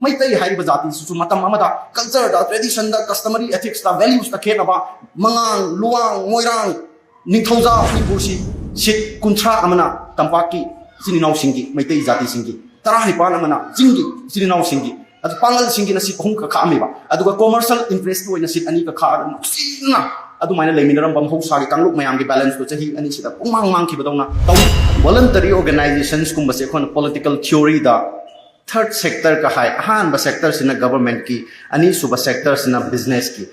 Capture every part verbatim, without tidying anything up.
ꯃꯩꯇꯩ ꯍꯥꯏꯔꯤꯕ ꯖꯥꯇꯤꯁꯤꯁꯨ ꯃꯇꯝ ꯑꯃꯗ culture ꯗ, tradition ꯗ, customary ethics ꯇ, values ꯇ ꯈꯦꯠꯅꯕ, ꯃꯉꯥꯡ, ꯂꯨꯋꯥꯡ, ꯃꯣꯏꯔꯥꯡ, ꯅꯤꯡꯊꯧꯖꯥ ꯃꯅꯤꯄꯨꯔꯁꯤ seat ꯀꯨꯟꯊ꯭ꯔꯥ ꯑꯃꯅ ꯇꯝꯄꯥꯛꯀꯤ ꯏꯆꯤꯟ ꯏꯅꯥꯎꯁꯤꯡꯒꯤ, ꯃꯩꯇꯩ ꯖꯥꯇꯤꯁꯤꯡꯒꯤ, ꯇꯔꯥꯅꯤꯄꯥꯟ ꯑꯃꯅ ꯆꯤꯡꯒꯤ ꯏꯆꯤꯟ ꯏꯅꯥꯎꯁꯤꯡꯒꯤ, ꯑꯗꯨ ꯄꯥꯡꯒꯜꯁꯤꯡꯒꯤꯅ seat ꯑꯍꯨꯝ ꯈꯛ ꯈꯥꯛꯑꯝꯃꯦꯕ꯫ ꯑꯗꯨꯒ commercial interest ꯀꯤ ꯑꯣꯏꯅ seat ꯑꯅꯤ ꯈꯛ ꯈꯥꯛꯑꯒ ꯅꯨꯡꯁꯤꯅ ꯑꯗꯨꯃꯥꯏꯅ ꯂꯩꯃꯤꯟꯅꯔꯝꯕ ꯃꯍꯧꯁꯥꯒꯤ ꯀꯥꯡꯂꯨꯞ ꯃꯌꯥꯝꯒꯤ balance ꯇꯣ ꯆꯍꯤ ꯑꯅꯤꯁꯤꯗ ꯄꯨꯡꯃꯥꯡ ꯃꯥꯡꯈꯤꯕꯗꯧꯅ ꯇꯧ꯫ Voluntary organizations ꯀꯨꯝꯕꯁꯦ ꯑꯩꯈꯣꯏꯅ political theory ꯗ third sector ꯀ ꯍꯥꯏ꯫ ꯑꯍꯥꯟꯕ sector ꯁꯤꯅ government ꯀꯤ, ꯑꯅꯤꯁꯨꯕ sector ꯁꯤꯅ business ꯀꯤ꯫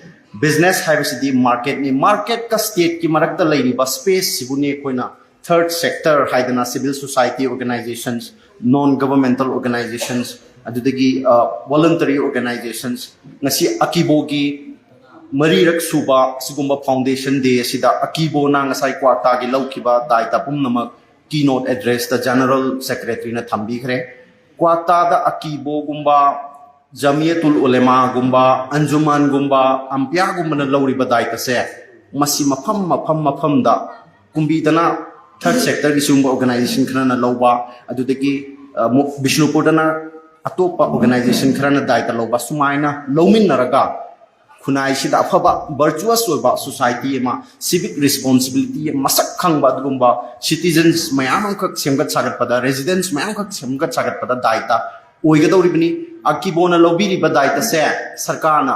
Business ꯍꯥꯏꯕꯁꯤꯗꯤ market ꯅꯤ꯫ Market ꯀ state ꯀꯤ ꯃꯔꯛꯇ ꯂꯩꯔꯤꯕ space ꯁꯤꯕꯨꯅꯤ ꯑꯩꯈꯣꯏꯅ third sector ꯍꯥꯏꯗꯅ civil society organizations, non governmental organizations, ꯑꯗꯨꯗꯒꯤ, ꯑ, voluntary organizations, ꯉꯁꯤ ꯑꯀꯤꯕꯣꯒꯤ ꯃꯔꯤꯔꯛ ꯁꯨꯕ ꯁꯤꯒꯨꯝꯕ foundation day ꯑꯁꯤꯗ ꯑꯀꯤꯕꯣꯅ ꯉꯁꯥꯏ ꯀ꯭ꯋꯥꯛꯇꯥꯒꯤ ꯂꯧꯈꯤꯕ ꯗꯥꯏꯇ ꯄꯨꯝꯅꯃꯛ keynote address ꯇ general secretary ꯅ ꯊꯝꯕꯤꯈ꯭ꯔꯦ꯫ ꯀ꯭ꯋꯥꯛꯇꯥꯗ ꯑꯀꯤꯕꯣꯒꯨꯝꯕ, ꯖꯃꯤꯌꯇꯨꯜ ꯎꯂꯦꯃꯥꯒꯨꯝꯕ, ꯑꯟꯖꯨꯃꯥꯟꯒꯨꯝꯕ, ꯑꯝꯄꯤꯌꯥꯒꯨꯝꯕꯅ ꯂꯧꯔꯤꯕ ꯗꯥꯏꯇꯁꯦ ꯃꯁꯤ ꯃꯐꯝ ꯃꯐꯝ ꯃꯐꯝꯗ ꯀꯨꯝꯕꯤꯗꯅ third sector ꯒꯤ ꯁꯤꯒꯨꯝꯕ organization ꯈꯔꯅ ꯂꯧꯕ, ꯑꯗꯨꯗꯒꯤ, ꯑ, ꯃꯨ-, ꯕꯤꯁꯅꯨꯄꯨꯔꯗꯅ ꯑꯇꯣꯞꯄ organization ꯈꯔꯅ ꯗꯥꯏꯇ ꯂꯧꯕ, ꯁꯨꯃꯥꯏꯅ ꯂꯧꯃꯤꯟꯅꯔꯒ ꯈꯨꯟꯅꯥꯏꯁꯤꯗ ꯑꯐꯕ virtuous ꯑꯣꯏꯕ society ꯑꯃ, civic responsibility ꯑꯃ, ꯃꯁꯛ ꯈꯪꯕ ꯑꯗꯨꯒꯨꯝꯕ citizens ꯃꯌꯥꯝ ꯑꯃꯈꯛ ꯁꯦꯝꯒꯠ ꯁꯥꯒꯠꯄꯗ, residents ꯃꯌꯥꯝ ꯑꯃꯈꯛ ꯁꯦꯝꯒꯠ ꯁꯥꯒꯠꯄꯗ ꯗꯥꯏꯇ ꯑꯣꯏꯒꯗꯧꯔꯤꯕꯅꯤ꯫ ꯑꯀꯤꯕꯣꯅ ꯂꯧꯕꯤꯔꯤꯕ ꯗꯥꯏꯇꯁꯦ ꯁꯔꯀꯥꯔꯅ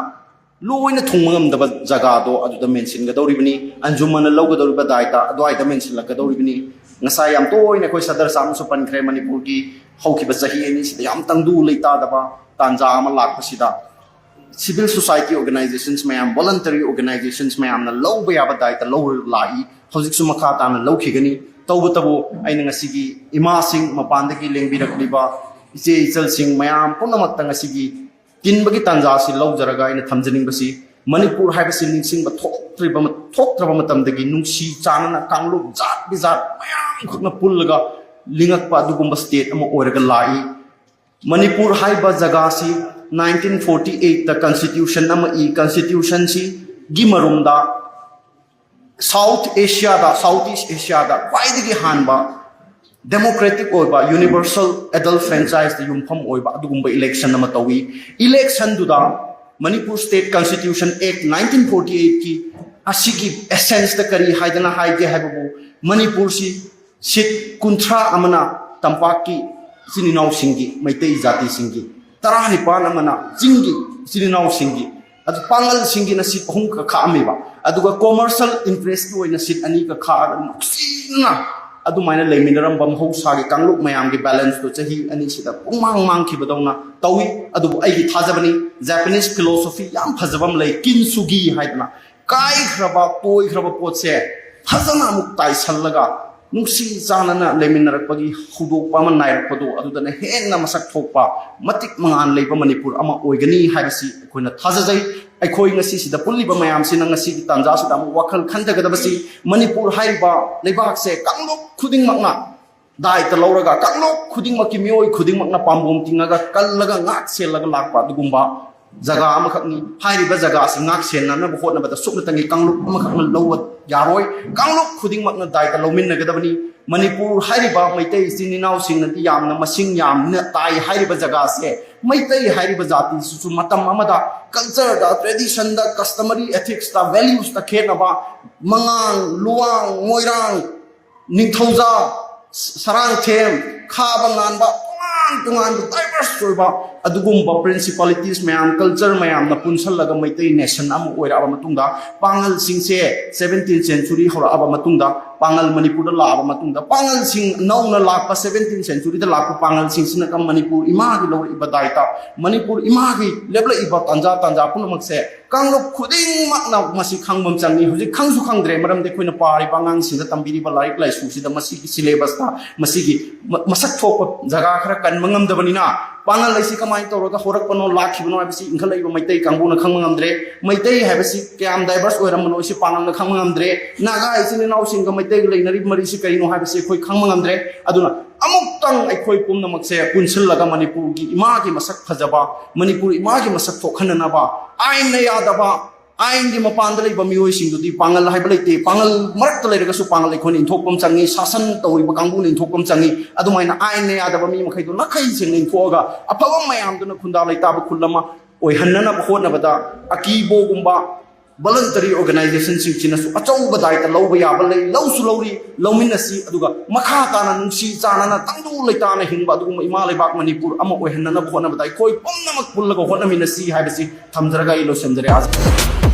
ꯂꯣꯏꯅ ꯊꯨꯡꯕ ꯉꯝꯗꯕ ꯖꯒꯥꯗꯣ ꯑꯗꯨꯗ ꯃꯦꯟꯁꯤꯟꯒꯗꯧꯔꯤꯕꯅꯤ꯫ ꯑꯟꯖꯨꯃꯟꯅ ꯂꯧꯒꯗꯧꯔꯤꯕ ꯗꯥꯏꯇ ꯑꯗꯨꯋꯥꯏꯗ ꯃꯦꯟꯁꯤꯜꯂꯛꯀꯗꯧꯔꯤꯕꯅꯤ꯫ ꯉꯁꯥꯏ ꯌꯥꯝ ꯇꯣꯏꯅ ꯑꯩꯈꯣꯏ ꯁꯗꯔ ꯁꯥꯍꯕꯅꯁꯨ ꯄꯟꯈ꯭ꯔꯦ, ꯃꯅꯤꯄꯨꯔꯒꯤ ꯍꯧꯈꯤꯕ ꯆꯍꯤ ꯑꯅꯤꯁꯤꯗ ꯌꯥꯝ ꯇꯪꯗꯨ ꯂꯩꯇꯥꯗꯕ ꯇꯥꯟꯖꯥ ꯑꯃ ꯂꯥꯛꯄꯁꯤꯗ civil society organizations ꯃꯌꯥꯝ, voluntary organizations ꯃꯌꯥꯝꯅ ꯂꯧꯕ ꯌꯥꯕ ꯗꯥꯏꯇ ꯂꯧꯔ ꯂꯥꯛꯏ꯫ ꯍꯧꯖꯤꯛꯁꯨ ꯃꯈꯥ ꯇꯥꯅ ꯂꯧꯈꯤꯒꯅꯤ꯫ ꯇꯧꯕꯇꯕꯨ ꯑꯩꯅ ꯉꯁꯤꯒꯤ ꯏꯃꯥꯁꯤꯡ, ꯃꯄꯥꯟꯗꯒꯤ ꯂꯦꯡꯕꯤꯔꯛꯂꯤꯕ ꯏꯆꯦ ꯏꯆꯜꯁꯤꯡ ꯃꯌꯥꯝ ꯄꯨꯝꯅꯃꯛꯇ ꯉꯁꯤꯒꯤ ꯇꯤꯟꯕꯒꯤ ꯇꯥꯟꯖꯥ ꯑꯁꯤ ꯂꯧꯖꯔꯒ ꯑꯩꯅ ꯊꯝꯖꯅꯤꯡꯕꯁꯤ, ꯃꯅꯤꯄꯨꯔ ꯍꯥꯏꯕꯁꯤ ꯅꯤꯡꯁꯤꯡꯕ ꯊꯣꯛꯇ꯭ꯔꯤꯕ ꯃ-, ꯊꯣꯛꯇ꯭ꯔꯕ ꯃꯇꯝꯗꯒꯤ ꯅꯨꯡꯁꯤ ꯆꯥꯟꯅꯅ ꯀꯥꯡꯂꯨꯞ ꯖꯥꯠ ꯕꯤꯖꯥꯠ ꯃꯌꯥꯝ ꯈꯛꯅ ꯄꯨꯜꯂꯒ ꯂꯤꯡꯉꯛꯄ ꯑꯗꯨꯒꯨꯝꯕ state ꯑꯃ ꯑꯣꯏꯔꯒ ꯂꯥꯛꯏ꯫ ꯃꯅꯤꯄꯨꯔ ꯍꯥꯏꯕ ꯖꯒꯥꯁꯤ nineteen forty eight ꯇ constitution ꯑꯃ ꯏ, constitution ꯁꯤꯒꯤ ꯃꯔꯨꯝꯗ South Asia ꯗ, South East Asia ꯗ ꯈ꯭ꯋꯥꯏꯗꯒꯤ ꯍꯥꯟꯕ ꯗꯦꯃꯣꯀ꯭ꯔꯦꯇꯤꯛ ꯑꯣꯏꯕ ꯌꯨꯅꯤꯚꯔꯁꯦꯜ ꯑꯦꯗꯜ ꯐ꯭ꯔꯦꯟꯆꯥꯏꯁꯇ ꯌꯨꯝꯐꯝ ꯑꯣꯏꯕ ꯑꯗꯨꯒꯨꯝꯕ ꯏꯂꯦꯛꯁꯟ ꯑꯃ ꯇꯧꯏ꯫ ꯏꯂꯦꯛꯁꯟꯗꯨꯗ ꯃꯅꯤꯄꯨꯔ ꯁ꯭ꯇꯦꯠ ꯀꯟꯁꯇꯤꯇ꯭ꯌꯨꯁꯟ ꯑꯦꯛ ꯅꯥꯏꯟꯇꯤꯟ ꯐꯣꯔꯇꯤ ꯑꯩꯠꯀꯤ ꯑꯁꯤꯒꯤ ꯑꯦꯁꯦꯟꯁꯇ ꯀꯔꯤ ꯍꯥꯏꯗꯅ ꯍꯥꯏꯒꯦ ꯍꯥꯏꯕꯕꯨ, ꯃꯅꯤꯄꯨꯔꯁꯤ ꯁꯤꯠ ꯀꯨꯟꯊ꯭ꯔꯥ ꯑꯃꯅ ꯇꯝꯄꯥꯛꯀꯤ ꯏꯆꯤꯟ ꯏꯅꯥꯎꯁꯤꯡꯒꯤ, ꯃꯩꯇꯩ ꯖꯥꯇꯤꯁꯤꯡꯒꯤ, ꯇꯔꯥꯅꯤꯄꯥꯟ ꯑꯃꯅ ꯆꯤꯡꯒꯤ ꯏꯆꯤꯟ ꯏꯅꯥꯎꯁꯤꯡꯒꯤ, ꯑꯗꯨ ꯄꯥꯡꯒꯜꯁꯤꯡꯒꯤꯅ ꯁꯤꯠ ꯑꯍꯨꯝ ꯈꯛ ꯈꯥꯛꯑꯝꯃꯦꯕ꯫ ꯑꯗꯨꯒ ꯀꯣꯃꯔꯁꯤꯌꯦꯜ ꯏꯟꯇꯔꯦꯁꯀꯤ ꯑꯣꯏꯅ ꯁꯤꯠ ꯑꯅꯤ ꯈꯛ ꯈꯥꯛꯑꯒ ꯅꯨꯡꯁꯤꯅ ꯑꯗꯨꯃꯥꯏꯅ ꯂꯩꯃꯤꯟꯅꯔꯝꯕ ꯃꯍꯧꯁꯥꯒꯤ ꯀꯥꯡꯂꯨꯞ ꯃꯌꯥꯝꯒꯤ ꯕꯦꯂꯦꯟꯁꯇꯣ ꯆꯍꯤ ꯑꯅꯤꯁꯤꯗ ꯄꯨꯡꯃꯥꯡ ꯃꯥꯡꯈꯤꯕꯗꯧꯅ ꯇꯧꯏ꯫ ꯑꯗꯨꯕꯨ ꯑꯩꯒꯤ ꯊꯥꯖꯕꯅꯤ, ꯖꯄꯥꯅꯤꯁ ꯐꯤꯂꯣꯁꯣꯐꯤ ꯌꯥꯝ ꯐꯖꯕ ꯑꯃ ꯂꯩ, ꯀꯤꯟꯁꯨꯒꯤ ꯍꯥꯏꯗꯅ, ꯀꯥꯏꯈ꯭ꯔꯕ, ꯇꯣꯏꯈ꯭ꯔꯕ ꯄꯣꯠꯁꯦ ꯐꯖꯅ ꯑꯃꯨꯛ ꯇꯥꯏꯁꯜꯂꯒ ꯅꯨꯡꯁꯤ ꯆꯥꯟꯅꯅ ꯂꯩꯃꯤꯟꯅꯔꯛꯄꯒꯤ ꯍꯧꯗꯣꯛꯄ ꯑꯃ ꯅꯥꯏꯔꯛꯄꯗꯣ, ꯑꯗꯨꯗꯅ ꯍꯦꯟꯅ ꯃꯁꯛ ꯊꯣꯛꯄ, ꯃꯇꯤꯛ ꯃꯉꯥꯜ ꯂꯩꯕ ꯃꯅꯤꯄꯨꯔ ꯑꯃ ꯑꯣꯏꯒꯅꯤ ꯍꯥꯏꯕꯁꯤ ꯑꯩꯈꯣꯏꯅ ꯊꯥꯖꯖꯩ꯫ ꯑꯩꯈꯣꯏ ꯉꯁꯤꯁꯤꯗ ꯄꯨꯜꯂꯤꯕ ꯃꯌꯥꯝꯁꯤꯅ ꯉꯁꯤꯒꯤ ꯇꯥꯟꯖꯥꯁꯤꯗ ꯑꯃꯨꯛ ꯋꯥꯈꯜ ꯈꯟꯊꯒꯗꯕꯁꯤ, ꯃꯅꯤꯄꯨꯔ ꯍꯥꯏꯔꯤꯕ ꯂꯩꯕꯥꯛꯁꯦ ꯀꯥꯡꯂꯨꯞ ꯈꯨꯗꯤꯡꯃꯛꯅ ꯗꯥꯏꯇ ꯂꯧꯔꯒ, ꯀꯥꯡꯂꯨꯞ ꯈꯨꯗꯤꯡꯃꯛꯀꯤ ꯃꯤꯑꯣꯏ ꯈꯨꯗꯤꯡꯃꯛꯅ ꯄꯥꯝꯕꯣꯝ ꯇꯤꯡꯉꯒ ꯀꯜꯂꯒ ꯉꯥꯛ ꯁꯦꯜꯂꯒ ꯂꯥꯛꯄ ꯑꯗꯨꯒꯨꯝꯕ ꯖꯒꯥ ꯑꯃꯈꯛꯅꯤ꯫ ꯍꯥꯏꯔꯤꯕ ꯖꯒꯥꯁꯤ ꯉꯥꯛ ꯁꯦꯟꯅꯅꯕ ꯍꯣꯠꯅꯕꯗ ꯁꯨꯞꯅꯇꯪꯒꯤ ꯀꯥꯡꯂꯨꯞ ꯑꯃꯈꯛꯅ ꯂꯧꯕ ꯌꯥꯔꯣꯏ꯫ ꯀꯥꯡꯂꯨꯞ ꯈꯨꯗꯤꯡꯃꯛꯅ ꯗꯥꯏꯇ ꯂꯧꯃꯤꯟꯅꯒꯗꯕꯅꯤ꯫ ꯃꯅꯤꯄꯨꯔ ꯍꯥꯏꯔꯤꯕ ꯃꯩꯇꯩ ꯏꯆꯤꯟ ꯏꯅꯥꯎꯁꯤꯡꯅꯗꯤ ꯌꯥꯝꯅ ꯃꯁꯤꯡ ꯌꯥꯝꯅ ꯇꯥꯏ ꯍꯥꯏꯔꯤꯕ ꯖꯒꯥꯁꯦ, ꯃꯩꯇꯩ ꯍꯥꯏꯔꯤꯕ ꯖꯥꯇꯤꯁꯤꯁꯨ ꯃꯇꯝ ꯑꯃꯗ ꯀꯜꯆꯔꯗ, ꯇ꯭ꯔꯦꯗꯤꯁꯟꯗ, ꯀꯁꯇꯃꯔꯤ ꯏꯊꯤꯛꯁꯇ, ꯚꯦꯂ꯭ꯌꯨꯁꯇ ꯈꯦꯠꯅꯕ, ꯃꯉꯥꯡ, ꯂꯨꯋꯥꯡ, ꯃꯣꯏꯔꯥꯡ, ꯅꯤꯡꯊꯧꯖꯥ, ꯁꯔꯥꯡꯊꯦꯝ, ꯈꯥꯕ ꯉꯥꯟꯕ, ꯇꯣꯉꯥꯟ ꯇꯣꯉꯥꯟꯕ ꯗꯥꯏꯚꯔꯁ ꯑꯣꯏꯕ ꯑꯗꯨꯒꯨꯝꯕ ꯄ꯭ꯔꯤꯟꯁꯤꯄꯥꯂꯤꯇꯤꯁ ꯃꯌꯥꯝ, ꯀꯜꯆꯔ ꯃꯌꯥꯝꯅ ꯄꯨꯟꯁꯤꯜꯂꯒ ꯃꯩꯇꯩ ꯅꯦꯁꯟ ꯑꯃ ꯑꯣꯏꯔꯛꯑꯕ ꯃꯇꯨꯡꯗ, ꯄꯥꯡꯒꯜꯁꯤꯡꯁꯦ ꯁꯦꯚꯦꯟꯇꯤꯟ ꯁꯦꯟꯆꯨꯔꯤ ꯍꯧꯔꯛꯑꯕ ꯃꯇꯨꯡꯗ, ꯄꯥꯡꯒꯜ ꯃꯅꯤꯄꯨꯔꯗ ꯂꯥꯛꯑꯕ ꯃꯇꯨꯡꯗ, ꯄꯥꯡꯒꯜꯁꯤꯡ ꯅꯧꯅ ꯂꯥꯛꯄ ꯁꯦꯚꯦꯟꯇꯤꯟ ꯁꯦꯟꯆꯨꯔꯤꯗ ꯂꯥꯛꯄ ꯄꯥꯡꯒꯜꯁꯤꯡꯁꯤꯅ ꯀꯝ ꯃꯅꯤꯄꯨꯔ ꯏꯃꯥꯒꯤ ꯂꯧꯔꯛꯏꯕ ꯗꯥꯏꯇ, ꯃꯅꯤꯄꯨꯔ ꯏꯃꯥꯒꯤ ꯂꯦꯞꯂꯛꯏꯕ ꯇꯥꯟꯖꯥ ꯇꯥꯟꯖꯥ ꯄꯨꯝꯅꯃꯛꯁꯦ ꯀꯥꯡꯂꯨꯞ ꯈꯨꯗꯤꯡꯃꯛꯅ ꯃꯁꯤ ꯈꯪꯕ ꯑꯃ ꯆꯪꯏ꯫ ꯍꯧꯖꯤꯛ ꯈꯪꯁꯨ ꯈꯪꯗ꯭ꯔꯦ, ꯃꯔꯝꯗꯤ ꯑꯩꯈꯣꯏꯅ ꯄꯥꯔꯤꯕ ꯑꯉꯥꯡꯁꯤꯡꯗ ꯇꯝꯕꯤꯔꯤꯕ ꯂꯥꯏꯔꯤꯛ ꯂꯥꯏꯁꯨꯁꯤꯗ ꯃꯁꯤꯒꯤ ꯁꯤꯂꯦꯕꯁꯇ ꯃꯁꯤꯒꯤ ꯃ-, ꯃꯁꯛ ꯊꯣꯛꯄ ꯖꯒꯥ ꯈꯔ ꯀꯟꯕ ꯉꯝꯗꯕꯅꯤꯅ, ꯄꯥꯡꯒꯜ ꯑꯁꯤ ꯀꯃꯥꯏꯅ ꯇꯧꯔꯒ ꯍꯧꯔꯛꯄꯅꯣ, ꯂꯥꯛꯈꯤꯕꯅꯣ ꯍꯥꯏꯕꯁꯤ ꯏꯟꯈꯠꯂꯛꯏꯕ ꯃꯩꯇꯩ ꯀꯥꯡꯕꯨꯅ ꯈꯪꯕ ꯉꯝꯗ꯭ꯔꯦ꯫ ꯃꯩꯇꯩ ꯍꯥꯏꯕꯁꯤ ꯀꯌꯥꯝ ꯗꯥꯏꯚꯔꯁ ꯑꯣꯏꯔꯝꯕꯅꯣ ꯁꯤ ꯄꯥꯡꯒꯜꯅ ꯈꯪꯕ ꯉꯝꯗ꯭ꯔꯦ꯫ ꯅꯥꯒꯥ ꯏꯆꯤꯟ ꯏꯅꯥꯎꯁꯤꯡꯒ ꯃꯩꯇꯩꯒ ꯂꯩꯅꯔꯤꯕ ꯃꯔꯤꯁꯤ ꯀꯔꯤꯅꯣ ꯍꯥꯏꯕꯁꯤ ꯑꯩꯈꯣꯏ ꯈꯪꯕ ꯉꯝꯗ꯭ꯔꯦ꯫ ꯑꯗꯨꯅ ꯑꯃꯨꯛꯇꯪ ꯑꯩꯈꯣꯏ ꯄꯨꯝꯅꯃꯛꯁꯦ ꯄꯨꯟꯁꯤꯜꯂꯒ ꯃꯅꯤꯄꯨꯔꯒꯤ ꯏꯃꯥꯒꯤ ꯃꯁꯛ ꯐꯖꯕ, ꯃꯅꯤꯄꯨꯔ ꯏꯃꯥꯒꯤ ꯃꯁꯛ ꯊꯣꯛꯍꯟꯅꯅꯕ, ꯑꯥꯏꯟꯅ ꯌꯥꯗꯕ, ꯑꯥꯏꯟꯒꯤ ꯃꯄꯥꯟꯗ ꯂꯩꯕ ꯃꯤꯑꯣꯏꯁꯤꯡꯗꯨꯗꯤ ꯄꯥꯡꯒꯜ ꯍꯥꯏꯕ ꯂꯩꯇꯦ꯫ ꯄꯥꯡꯒꯜ ꯃꯔꯛꯇ ꯂꯩꯔꯒꯁꯨ ꯄꯥꯡꯒꯜ ꯑꯩꯈꯣꯏꯅ ꯏꯟꯊꯣꯛꯄ ꯑꯃ ꯆꯪꯉꯤ, ꯁꯥꯁꯟ ꯇꯧꯔꯤꯕ ꯀꯥꯡꯕꯨꯅ ꯏꯟꯊꯣꯛꯄ ꯑꯃ ꯆꯪꯉꯤ꯫ ꯑꯗꯨꯃꯥꯏꯅ ꯑꯥꯏꯟꯅ ꯌꯥꯗꯕ ꯃꯤ ꯃꯈꯩꯗꯣ ꯅꯥꯈꯩ ꯁꯦꯡꯅ ꯏꯟꯊꯣꯛꯑꯒ ꯑꯐꯕ ꯃꯌꯥꯝꯗꯨꯅ ꯈꯨꯟꯗꯥ ꯂꯩꯇꯥꯕ ꯈꯨꯜ ꯑꯃ ꯑꯣꯏꯍꯟꯅꯅꯕ ꯍꯣꯠꯅꯕꯗ ꯑꯀꯤꯕꯣꯒꯨꯝꯕ voluntary organizationꯁꯤꯡꯁꯤꯅꯁꯨ ꯑꯆꯧꯕ ꯗꯥꯏꯇ ꯂꯧꯕ ꯌꯥꯕ ꯂꯩ, ꯂꯧꯁꯨ ꯂꯧꯔꯤ, ꯂꯧꯃꯤꯟꯅꯁꯤ꯫ ꯑꯗꯨꯒ ꯃꯈꯥ ꯇꯥꯅ ꯅꯨꯡꯁꯤ ꯆꯥꯟꯅꯅ ꯇꯪꯗꯨ ꯂꯩꯇꯥꯅ ꯍꯤꯡꯕ ꯑꯗꯨꯒꯨꯝꯕ ꯏꯃꯥ ꯂꯩꯕꯥꯛ ꯃꯅꯤꯄꯨꯔ ꯑꯃ ꯑꯣꯏꯍꯟꯅꯅꯕ ꯍꯣꯠꯅꯕꯗ ꯑꯩꯈꯣꯏ ꯄꯨꯝꯅꯃꯛ ꯄꯨꯜꯂꯒ ꯍꯣꯠꯅꯃꯤꯟꯅꯁꯤ ꯍꯥꯏꯕꯁꯤ ꯊꯝꯖꯔꯒ ꯑꯩ ꯂꯣꯏꯁꯤꯟꯖꯔꯦ꯫